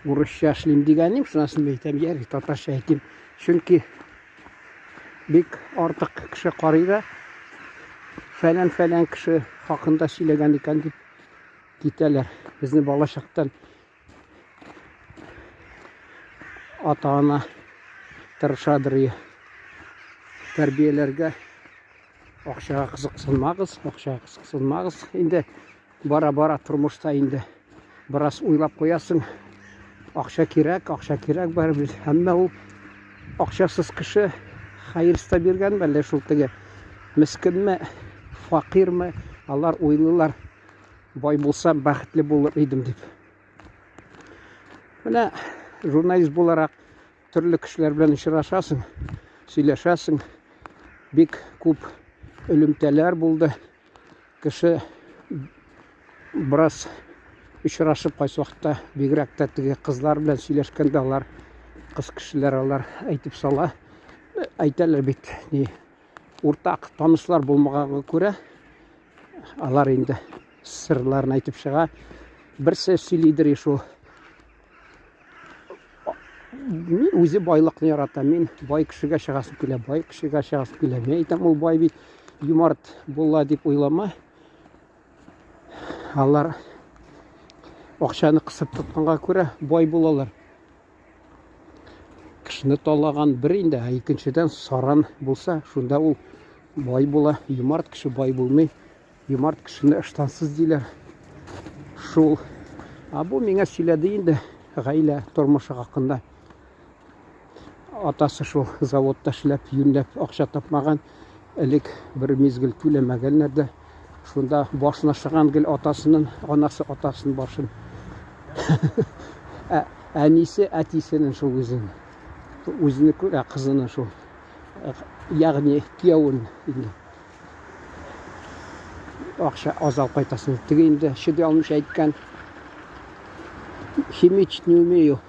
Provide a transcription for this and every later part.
Урысча эшлим дигәнем, шуннан соң әйтәм, ярый, татарча әйтим. Чөнки бик артык кеше карый да, фәлән-фәлән кеше хакында сөйләгән икән дип китәләр. Безне балачактан ата-ана тырышадыр тәрбияләргә. Акчага кызыксынмагыз, акчага кызыксынмагыз. Инде бара-бара тормышта инде бераз уйлап куясың. Акча кирәк, акча кирәк барыбер. Әмма ул акчасыз кеше хәерста биргән әллә шул теге мескенме, факирме, алар уйлыйлар, бай булсам бәхетле булыр идем дип. Менә журналист буларак төрле кешеләр белән очрашасың, сөйләшәсең. Бик күп элемтәләр булды. Кеше бераз очрашып кайсы вакытта бигрәк тә теге кызлар белән сөйләшкәндә алар кыз кешеләр алар әйтеп сала. Әйтәләр бит, ни уртак танышлар булмаганга күрә алар инде сырларын әйтеп чыга. Берсе сөйлидер шул Мин үзе байлыкны яратам. Мин бай кешегә чыгасым килә, бай кешегә чыгасым килә. Мин әйтәм, ул бай бит юмарт була дип уйлама. Алар акчаны кысып тотканга күрә бай булалар. Кешене талаган бер инде, ә икенчедән саран булса, шунда ул бай була. Юмарт кеше бай булмый. Юмарт кешене ыштансыз диләр. Шул. А бу миңа сөйләде инде гаилә тормышы хакында. Атасы шул заводта эшләп, юньләп акча тапмаган. Элек бер мизгел түләмәгәннәр дә. Шунда башына чыган гел атасының, анасы атасының башын. Ә әнисе әтисенең шул үзен. Үзене күрә, кызының шул. Ягъни кияүен инде. Акча аз алып кайтасың. Теге инде чыдый алмыйча әйткән. Химичить не умею.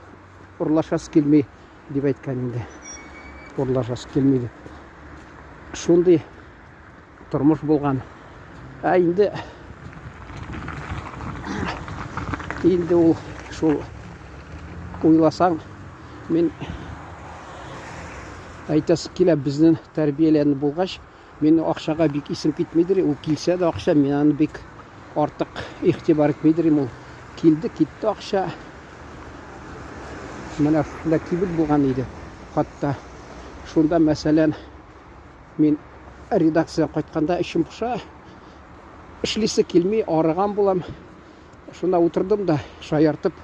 Урлашасы килми дип әйткән инде. Урлашасы килми дип. Шундый тормыш булган. Ә инде инде ул шул уйласаң, мин әйтәсе килә, безнең тәрбияләнеп булгач, Мин акчага бик исем китмидер, ул килсә дә акча, мин аны бик артык игътибар итмидер, ул килде, китте акча. Менә шунда кибет булган иде. Хатта шунда, мәсәлән, мин редакциядән кайтканда эчем поша, эшлисе килми, арыган булам. Шунда утырдым да, шаяртып.